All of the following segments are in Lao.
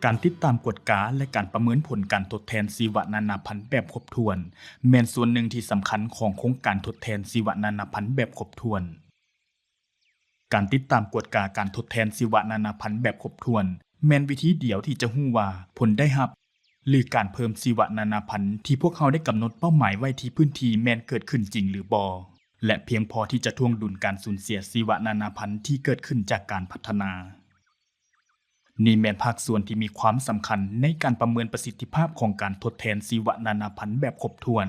ການຕິດຕາມກວດກາ ແລະ ການປະເມີນຜົນການທົດແທນຊີວະນານາພັນແບບຄົບຖ້ວນ ແມ່ນສ່ວນໜຶ່ງທີ່ສຳຄັນຂອງໂຄງການທົດແທນຊີວະນານາພັນແບບຄົບຖ້ວນ. ການຕິດຕາມກວດກາການທົດແທນຊີວະນານາພັນແບບຄົບຖ້ວນ ແມ່ນວິທີດຽວທີ່ຈະຮູ້ວ່າຜົນໄດ້ຮັບ ຫຼື ການເພີ່ມຊີວະນານາພັນທີ່ພວກເຮົາໄດ້ກຳນົດເປົ້າໝາຍໄວ້ທີ່ພື້ນທີ່ແມ່ນເກີດຂຶ້ນຈິງຫຼືບໍ່ ແລະ ພຽງພໍທີ່ຈະຖ່ວງດຸນການສູນເສຍຊີວະນານາພັນທີ່ເກີດຂຶ້ນຈາກການພັດທະນາ. ນີ້ແມ່ນພາກສ່ວນທີ່ມີຄວາມສຳຄັນໃນການປະເມີນປະສິດທິພາບຂອງການທົດແທນຊີວະນານາພັນແບບຄົບຖ້ວນ.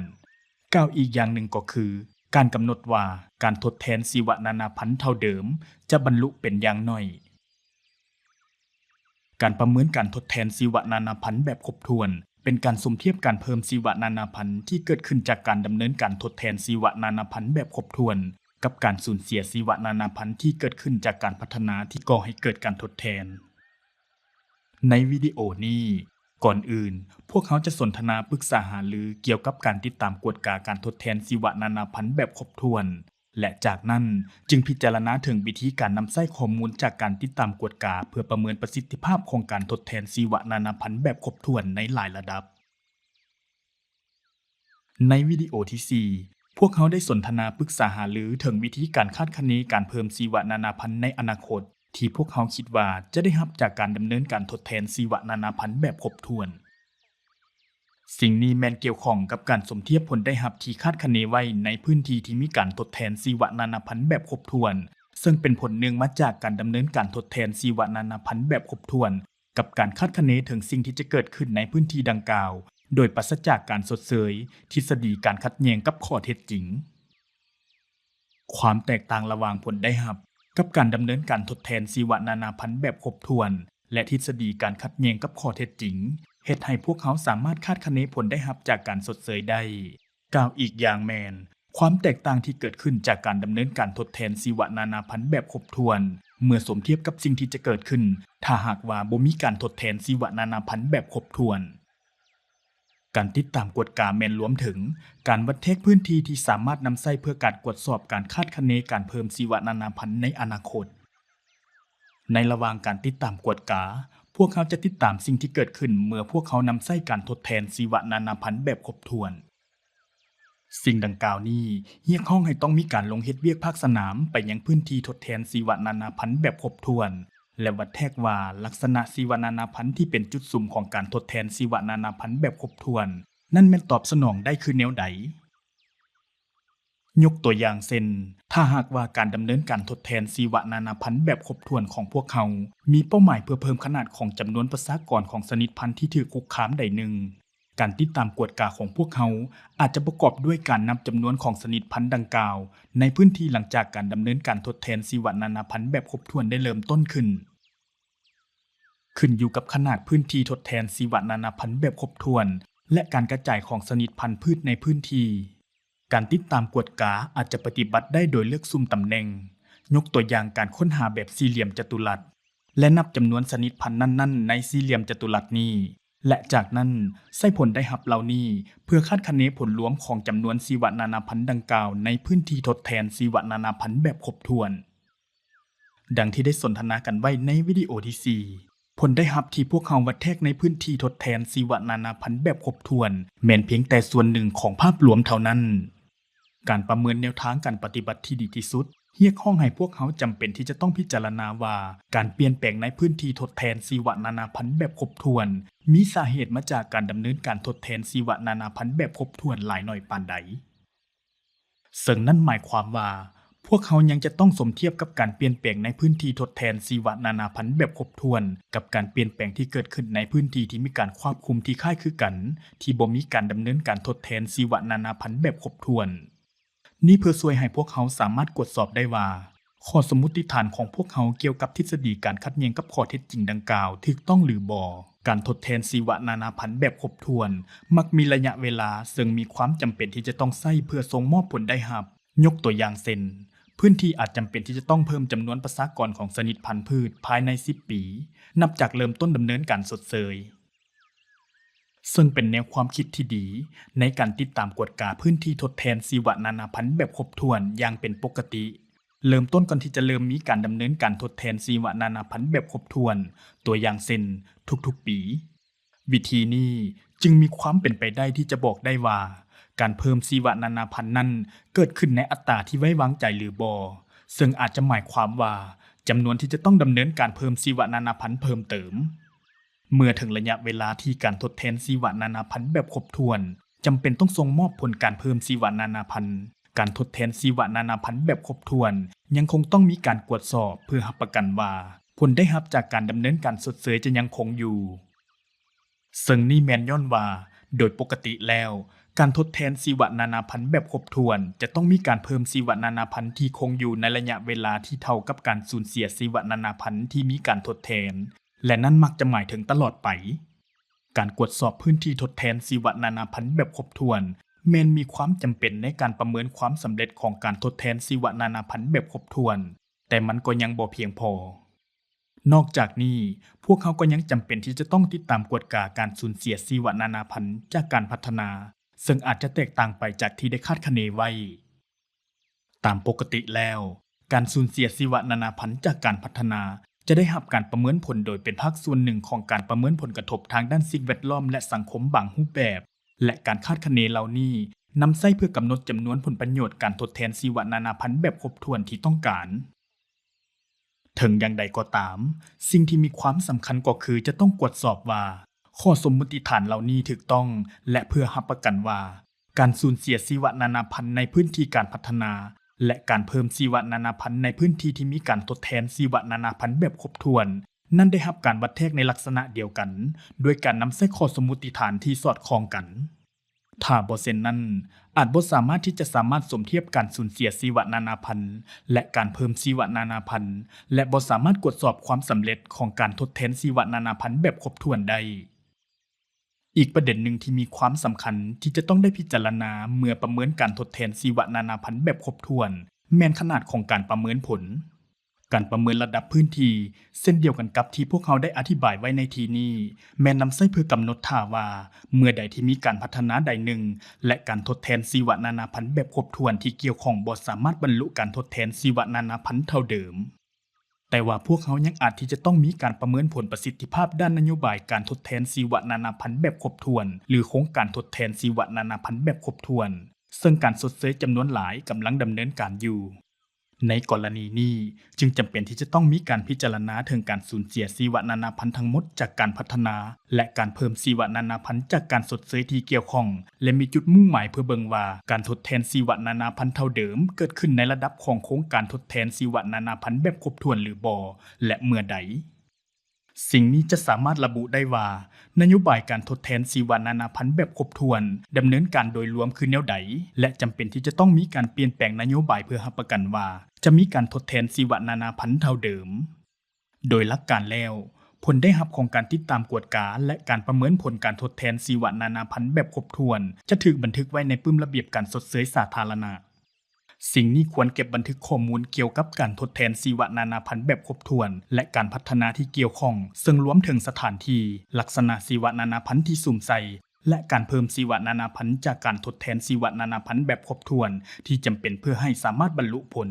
ກ່າວອີກຢ່າງໜຶ່ງກໍຄື ການກຳນົດວ່າການທົດແທນຊີວະນານາພັນເທົ່າເດີມຈະບັນລຸເປັນຢ່າງໜ້ອຍ. ການປະເມີນການທົດແທນຊີວະນານາພັນແບບຄົບຖ້ວນ ເປັນການສົມທຽບການເພີ່ມຊີວະນານາພັນທີ່ເກີດຂຶ້ນຈາກການດຳເນີນການທົດແທນຊີວະນານາພັນແບບຄົບຖ້ວນ ກັບການສູນເສຍຊີວະນານາພັນທີ່ເກີດຂຶ້ນຈາກການພັດທະນາທີ່ກໍ່ໃຫ້ເກີດການທົດແທນ. ໃນວິດີໂອນີ້, ກ່ອນອື່ນ, ພວກເຮົາຈະສົນທະນາປຶກສາຫາລືກ່ຽວກັບການຕິດຕາມກວດກາການທົດແທນຊີວະນານາພັນແບບຄົບຖ້ວນ ແລະ ຈາກນັ້ນຈຶ່ງພິຈາລະນາເຖິງວິທີການນຳໃຊ້ຂໍ້ມູນຈາກການຕິດຕາມກວດກາ ເພື່ອປະເມີນປະສິດທິພາບຂອງການທົດແທນຊີວະນານາພັນແບບຄົບຖ້ວນໃນຫຼາຍລະດັບ. ໃນວິດີໂອທີສີ່ ພວກເຮົາໄດ້ສົນທະນາປຶກສາຫາລືເຖິງວິທີການຄາດຄະເນການເພີ່ມຊີວະນານາພັນໃນອະນາຄົດ ທີ່ພວກເຮົາຄິດວ່າຈະໄດ້ຮັບຈາກການດຳເນີນການທົດແທນຊີວະນານາພັນແບບຄົບຖ້ວນ. ສິ່ງນີ້ແມ່ນກ່ຽວຂ້ອງກັບການສົມທຽບຜົນໄດ້ຮັບທີ່ຄາດຄະເນໄວ້ໃນພື້ນທີ່ທີ່ມີການທົດແທນຊີວະນານາພັນແບບຄົບຖ້ວນ, ເຊິ່ງເປັນຜົນເນື່ອງມາຈາກການດຳເນີນການທົດແທນຊີວະນານາພັນແບບຄົບຖ້ວນ ກັບການຄາດຄະເນເຖິງສິ່ງທີ່ຈະເກີດຂຶ້ນໃນພື້ນທີ່ດັ່ງກ່າວ ໂດຍປາສະຈາກການຊົດເຊີຍ, ທິດສະດີການຂັດແຍ່ງກັບຂໍ້ເທັດຈິງ. ຄວາມແຕກຕ່າງລະຫວ່າງຜົນໄດ້ຮັບກັບການດຳເນີນການທົດແທນຊີວະນານາພັນແບບຄົບຖ້ວນ ແລະ ທິດສະດີການຂັດແຍ່ງກັບຂໍ້ເທັດຈິງ ເຮັດໃຫ້ພວກເຮົາສາມາດຄາດຄະເນຜົນໄດ້ຮັບຈາກການຊົດເຊີຍໄດ້. ກ່າວອີກຢ່າງແມ່ນ, ຄວາມແຕກຕ່າງທີ່ເກີດຂຶ້ນຈາກການດຳເນີນການທົດແທນຊີວະນານາພັນແບບຄົບຖ້ວນ ເມື່ອສົມທຽບກັບສິ່ງທີ່ຈະເກີດຂຶ້ນ ຖ້າຫາກວ່າບໍ່ມີການທົດແທນຊີວະນານາພັນແບບຄົບຖ້ວນ. ການຕິດຕາມກວດກາແມ່ນລວມເຖິງການວັດແທກພື້ນທີ່ທີ່ສາມາດນຳໃຊ້ເພື່ອການກວດສອບການຄາດຄະເນການເພີ່ມຊີວະນານາພັນໃນອະນາຄົດ. ໃນລະຫວ່າງການຕິດຕາມກວດກາ, ພວກເຮົາຈະຕິດຕາມສິ່ງທີ່ເກີດຂຶ້ນເມື່ອພວກເຮົານຳໃຊ້ການທົດແທນຊີວະນານາພັນແບບຄົບຖ້ວນ. ສິ່ງດັ່ງກ່າວນີ້ຮຽກຮ້ອງໃຫ້ຕ້ອງມີການລົງເຮັດວຽກພາກສະໜາມໄປຍັງພື້ນທີ່ທົດແທນຊີວະນານາພັນແບບຄົບຖ້ວນ ແລະ ວັດແທກວ່າລັກສະນະຊີວະນານາພັນທີ່ເປັນຈຸດສຸມຂອງການທົດແທນຊີວະນານາພັນແບບຄົບຖ້ວນນັ້ນແມ່ນຕອບສະໜອງໄດ້ຄືແນວໃດ. ຍົກຕົວຢ່າງເຊັ່ນ, ຖ້າຫາກວ່າການດຳເນີນການທົດແທນຊີວະນານາພັນແບບຄົບຖ້ວນຂອງພວກເຮົາ ມີເປົ້າໝາຍເພື່ອເພີ່ມຂະໜາດຂອງຈຳນວນປະຊາກອນຂອງຊະນິດພັນທີ່ຖືກຄຸກຄາມໃດໜຶ່ງ, ການຕິດຕາມກວດກາຂອງພວກເຮົາອາດຈະປະກອບດ້ວຍການນັບຈຳນວນຂອງຊະນິດພັນດັ່ງກ່າວໃນພື້ນທີ່ຫຼັງຈາກການດຳເນີນການທົດແທນຊີວະນານາພັນແບບຄົບຖ້ວນໄດ້ເລີ່ມຕົ້ນຂຶ້ນ. ຂຶ້ນຢູ່ກັບຂະໜາດພື້ນທີ່ທົດແທນຊີວະນານາພັນແບບຄົບຖ້ວນ ແລະ ການກະຈາຍຂອງຊະນິດພັນພືດໃນພື້ນທີ່. ການຕິດຕາມກວດກາອາດຈະປະຕິບັດໄດ້ໂດຍເລືອກສຸ່ມຕຳແໜ່ງ, ຍົກຕົວຢ່າງການຄົ້ນຫາແບບສີ່ຫຼ່ຽມຈະຕຸລັດ ແລະ ນັບຈຳນວນຊະນິດພັນນັ້ນໆໃນສີ່ຫຼ່ຽມຈະຕຸລັດນີ້ ແລະ ຈາກນັ້ນໃຊ້ຜົນໄດ້ຮັບເຫຼົ່ານີ້ເພື່ອຄາດຄະເນຜົນລວມຂອງຈຳນວນຊີວະນານາພັນດັ່ງກ່າວໃນພື້ນທີ່ທົດແທນຊີວະນານາພັນແບບຄົບຖ້ວນ. ດັ່ງທີ່ໄດ້ສົນທະນາກັນໄວ້ໃນວິດີໂອທີສີ່, ຜົນໄດ້ຮັບທີ່ພວກເຮົາວັດແທກໃນພື້ນທີ່ທົດແທນຊີວະນານາພັນແບບຄົບຖ້ວນ ແມ່ນພຽງແຕ່ສ່ວນໜຶ່ງຂອງພາບລວມເທົ່ານັ້ນ. ການປະເມີນແນວທາງການປະຕິບັດທີ່ດີທີ່ສຸດ ຮຽກຮ້ອງໃຫ້ພວກເຮົາຈຳເປັນທີ່ຈະຕ້ອງພິຈາລະນາວ່າ ການປ່ຽນແປງໃນພື້ນທີ່ທົດແທນຊີວະນານາພັນແບບຄົບຖ້ວນ ມີສາເຫດມາຈາກການດຳເນີນການທົດແທນຊີວະນານາພັນແບບຄົບຖ້ວນຫຼາຍໜ້ອຍປານໃດ. ເຊິ່ງນັ້ນໝາຍຄວາມວ່າ ພວກເຮົາຍັງຈະຕ້ອງສົມທຽບກັບການປ່ຽນແປງໃນພື້ນທີ່ທົດແທນຊີວະນານາພັນແບບຄົບຖ້ວນ ກັບການປ່ຽນແປງທີ່ເກີດຂຶ້ນໃນພື້ນທີ່ທີ່ມີການຄວບຄຸມທີ່ຄ້າຍຄືກັນ ທີ່ບໍ່ມີການດຳເນີນການທົດແທນຊີວະນານາພັນແບບຄົບຖ້ວນ. ນີ້ເພື່ອຊ່ວຍໃຫ້ພວກເຮົາສາມາດກວດສອບໄດ້ວ່າ ຂໍ້ສົມມຸດຕິຖານຂອງພວກເຮົາກ່ຽວກັບທິດສະດີການຂັດແຍ່ງກັບຂໍ້ເທັດຈິງດັ່ງກ່າວຖືກຕ້ອງຫຼືບໍ່. ການທົດແທນຊີວະນານາພັນແບບຄົບຖ້ວນ ມັກມີໄລຍະເວລາເຊິ່ງມີຄວາມຈຳເປັນທີ່ຈະຕ້ອງໃຊ້ເພື່ອສົ່ງມອບຜົນໄດ້ຮັບ. ຍົກຕົວຢ່າງເຊັ່ນ, ພື້ນທີ່ອາດຈຳເປັນທີ່ຈະຕ້ອງເພີ່ມຈຳນວນປະຊາກອນຂອງຊະນິດພັນພືດພາຍໃນສິບປີ ນັບຈາກເລີ່ມຕົ້ນດຳເນີນການຊົດເຊີຍ. ເຊິ່ງເປັນແນວຄວາມຄິດທີ່ດີໃນການຕິດຕາມກວດກາພື້ນທີ່ທົດແທນຊີວະນານາພັນແບບຄົບຖ້ວນຢ່າງເປັນປົກກະຕິ. ເລີ່ມຕົ້ນກ່ອນທີ່ຈະເລີ່ມມີການດຳເນີນການທົດແທນຊີວະນານາພັນແບບຄົບຖ້ວນ, ຕົວຢ່າງເຊັ່ນ ທຸກໆປີ. ວິທີນີ້ຈຶ່ງມີຄວາມເປັນໄປໄດ້ທີ່ຈະບອກໄດ້ວ່າ ການເພີ່ມຊີວະນານາພັນນັ້ນເກີດຂຶ້ນໃນອັດຕາທີ່ໄວ້ວາງໃຈຫຼືບໍ່, ເຊິ່ງອາດຈະໝາຍຄວາມວ່າ ຈຳນວນທີ່ຈະຕ້ອງດຳເນີນການເພີ່ມຊີວະນານາພັນເພີ່ມເຕີມ. ເມື່ອເຖິງໄລຍະເວລາທີ່ການທົດແທນຊີວະນານາພັນແບບຄົບຖ້ວນ ຈຳເປັນຕ້ອງສົ່ງມອບຜົນການເພີ່ມຊີວະນານາພັນ, ການທົດແທນຊີວະນານາພັນແບບຄົບຖ້ວນ ຍັງຄົງຕ້ອງມີການກວດສອບເພື່ອຮັບປະກັນວ່າ ຜົນໄດ້ຮັບຈາກການດຳເນີນການຊົດເຊີຍຈະຍັງຄົງຢູ່. ເຊິ່ງນີ້ແມ່ນຍ້ອນວ່າ ໂດຍປົກກະຕິແລ້ວ ການທົດແທນຊີວະນານາພັນແບບຄົບຖ້ວນ ຈະຕ້ອງມີການເພີ່ມຊີວະນານາພັນທີ່ຄົງຢູ່ໃນໄລຍະເວລາທີ່ເທົ່າກັບການສູນເສຍຊີວະນານາພັນທີ່ມີການທົດແທນ ແລະ ນັ້ນມັກຈະໝາຍເຖິງຕະຫຼອດໄປ. ການກວດສອບພື້ນທີ່ທົດແທນຊີວະນານາພັນແບບຄົບຖ້ວນ ແມ່ນມີຄວາມຈຳເປັນໃນການປະເມີນຄວາມສຳເລັດຂອງການທົດແທນຊີວະນານາພັນແບບຄົບຖ້ວນ, ແຕ່ມັນກໍຍັງບໍ່ພຽງພໍ. ນອກຈາກນີ້, ພວກເຮົາກໍຍັງຈຳເປັນທີ່ຈະຕ້ອງຕິດຕາມກວດກາການສູນເສຍຊີວະນານາພັນຈາກການພັດທະນາ, ເຊິ່ງອາດຈະແຕກຕ່າງໄປຈາກທີ່ໄດ້ຄາດຄະເນໄວ້. ຕາມປົກກະຕິແລ້ວ, ການສູນເສຍຊີວະນານາພັນຈາກການພັດທະນາ ຈະໄດ້ຮັບການປະເມີນຜົນໂດຍເປັນພາກສ່ວນໜຶ່ງຂອງການປະເມີນຜົນກະທົບທາງດ້ານສິ່ງແວດລ້ອມ ແລະ ສັງຄົມບາງຮູບແບບ, ແລະ ການຄາດຄະເນເຫຼົ່ານີ້ ນຳໃຊ້ເພື່ອກຳນົດຈຳນວນຜົນປະໂຫຍດການທົດແທນຊີວະນານາພັນແບບຄົບຖ້ວນທີ່ຕ້ອງການ. ເຖິງຢ່າງໃດກໍຕາມ, ສິ່ງທີ່ມີຄວາມສຳຄັນກໍຄືຈະຕ້ອງກວດສອບວ່າ ຂໍ້ສົມມຸດຕິຖານເຫຼົ່ານີ້ຖືກຕ້ອງ ແລະ ເພື່ອຮັບປະກັນວ່າ ການສູນເສຍຊີວະນານາພັນໃນພື້ນທີ່ການພັດທະນາ ແລະ ການເພີ່ມຊີວະນານາພັນໃນພື້ນທີ່ທີ່ມີການທົດແທນຊີວະນານາພັນແບບຄົບຖ້ວນ ນັ້ນໄດ້ຮັບການວັດແທກໃນລັກສະນະດຽວກັນ ດ້ວຍການນຳໃຊ້ຂໍ້ສົມມຸດຕິຖານທີ່ສອດຄ່ອງກັນ. ຖ້າບໍ່ເຊັ່ນນັ້ນ, ອາດບໍ່ສາມາດທີ່ຈະສາມາດສົມທຽບການສູນເສຍຊີວະນານາພັນ ແລະ ການເພີ່ມຊີວະນານາພັນ ແລະ ບໍ່ສາມາດກວດສອບຄວາມສຳເລັດຂອງການທົດແທນຊີວະນານາພັນແບບຄົບຖ້ວນໄດ້. ອີກປະເດັນໜຶ່ງທີ່ມີຄວາມສຳຄັນທີ່ຈະຕ້ອງໄດ້ພິຈາລະນາເມື່ອປະເມີນການທົດແທນຊີວະນານາພັນແບບຄົບຖ້ວນ ແມ່ນຂະໜາດຂອງການປະເມີນຜົນ. ການປະເມີນລະດັບພື້ນທີ່ ເຊັ່ນດຽວກັນກັບທີ່ພວກເຮົາໄດ້ອະທິບາຍໄວ້ໃນທີ່ນີ້ ແມ່ນນຳໃຊ້ເພື່ອກຳນົດຖ້າວ່າ ເມື່ອໃດທີ່ມີການພັດທະນາໃດໜຶ່ງ ແລະ ການທົດແທນຊີວະນານາພັນແບບຄົບຖ້ວນທີ່ກ່ຽວຂ້ອງບໍ່ສາມາດບັນລຸການທົດແທນຊີວະນານາພັນເທົ່າເດີມ. ແຕ່ວ່າພວກເຮົາຍັງອາດທີ່ຈະຕ້ອງມີການປະເມີນຜົນປະສິດທິພາບດ້ານນະໂຍບາຍການທົດແທນຊີວະນານາພັນແບບຄົບຖ້ວນ ຫຼື ໂຄງການທົດແທນຊີວະນານາພັນແບບຄົບຖ້ວນ, ເຊິ່ງການຊົດເຊີຍຈຳນວນຫຼາຍກຳລັງດຳເນີນການຢູ່. ໃນກໍລະນີນີ້, ຈຶ່ງຈຳເປັນທີ່ຈະຕ້ອງມີການພິຈາລະນາເຖິງການສູນເສຍຊີວະນານາພັນທັງໝົດຈາກການພັດທະນາ ແລະ ການເພີ່ມຊີວະນານາພັນຈາກການຊົດເຊີຍທີ່ກ່ຽວຂ້ອງ ແລະ ມີຈຸດມຸ່ງໝາຍເພື່ອເບິ່ງວ່າການທົດແທນຊີວະນານາພັນເທົ່າເດີມເກີດຂຶ້ນໃນລະດັບຂອງໂຄງການທົດແທນຊີວະນານາພັນແບບຄົບຖ້ວນຫຼືບໍ່ ແລະ ເມື່ອໃດ. ສິ່ງນີ້ຈະສາມາດລະບຸໄດ້ວ່າ ນະໂຍບາຍການທົດແທນຊີວະນານາພັນແບບຄົບຖ້ວນ ດຳເນີນການໂດຍລວມຄືແນວໃດ ແລະ ຈຳເປັນທີ່ຈະຕ້ອງມີການປ່ຽນແປງນະໂຍບາຍເພື່ອຮັບປະກັນວ່າ ຈະມີການທົດແທນຊີວະນານາພັນເທົ່າເດີມ. ໂດຍຫຼັກການແລ້ວ, ຜົນໄດ້ຮັບຂອງການຕິດຕາມກວດກາ ແລະ ການປະເມີນຜົນການທົດແທນຊີວະນານາພັນແບບຄົບຖ້ວນ ຈະຖືກບັນທຶກໄວ້ໃນປຶ້ມລະບຽບການຊົດເຊີຍສາທາລະນະ. ສິ່ງນີ້ຄວນເກັບບັນທຶກຂໍ້ມູນກ່ຽວກັບການທົດແທນຊີວະນານາພັນແບບຄົບຖ້ວນ ແລະ ການພັດທະນາທີ່ກ່ຽວຂ້ອງ, ເຊິ່ງລວມເຖິງສະຖານທີ່, ລັກສະນະຊີວະນານາພັນທີ່ສຸມໃສ່ ແລະ ການເພີ່ມຊີວະນານາພັນຈາກການທົດແທນຊີວະນານາພັນແບບຄົບຖ້ວນ ທີ່ຈຳເປັນເພື່ອໃຫ້ສາມາດບັນລຸຜົນ.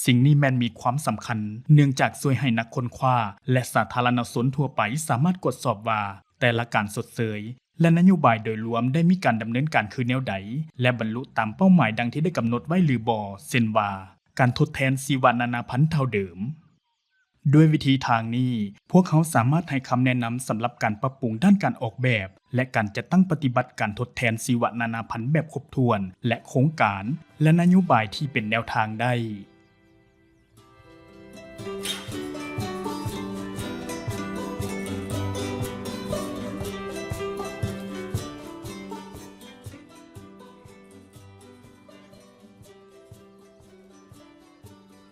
ສິ່ງນີ້ແມ່ນມີຄວາມສຳຄັນ ເນື່ອງຈາກຊ່ວຍໃຫ້ນັກຄົ້ນຄວ້າ ແລະ ສາທາລະນະຊົນທົ່ວໄປສາມາດກວດສອບວ່າ ແຕ່ລະການຊົດເຊີຍ ແລະ ນະໂຍບາຍໂດຍລວມໄດ້ມີການດຳເນີນການຄືແນວໃດ ແລະ ບັນລຸຕາມເປົ້າໝາຍດັ່ງທີ່ໄດ້ກຳນົດໄວ້ຫຼືບໍ່, ເຊັ່ນວ່າ ການທົດແທນຊີວະນານາພັນເທົ່າເດີມ. ດ້ວຍວິທີທາງນີ້, ພວກເຮົາສາມາດໃຫ້ຄຳແນະນຳສຳລັບການປັບປຸງດ້ານການອອກແບບ ແລະ ການຈັດຕັ້ງປະຕິບັດການທົດແທນຊີວະນານາພັນແບບຄົບຖ້ວນ ແລະ ໂຄງການ ແລະ ນະໂຍບາຍທີ່ເປັນແນວທາງໄດ້.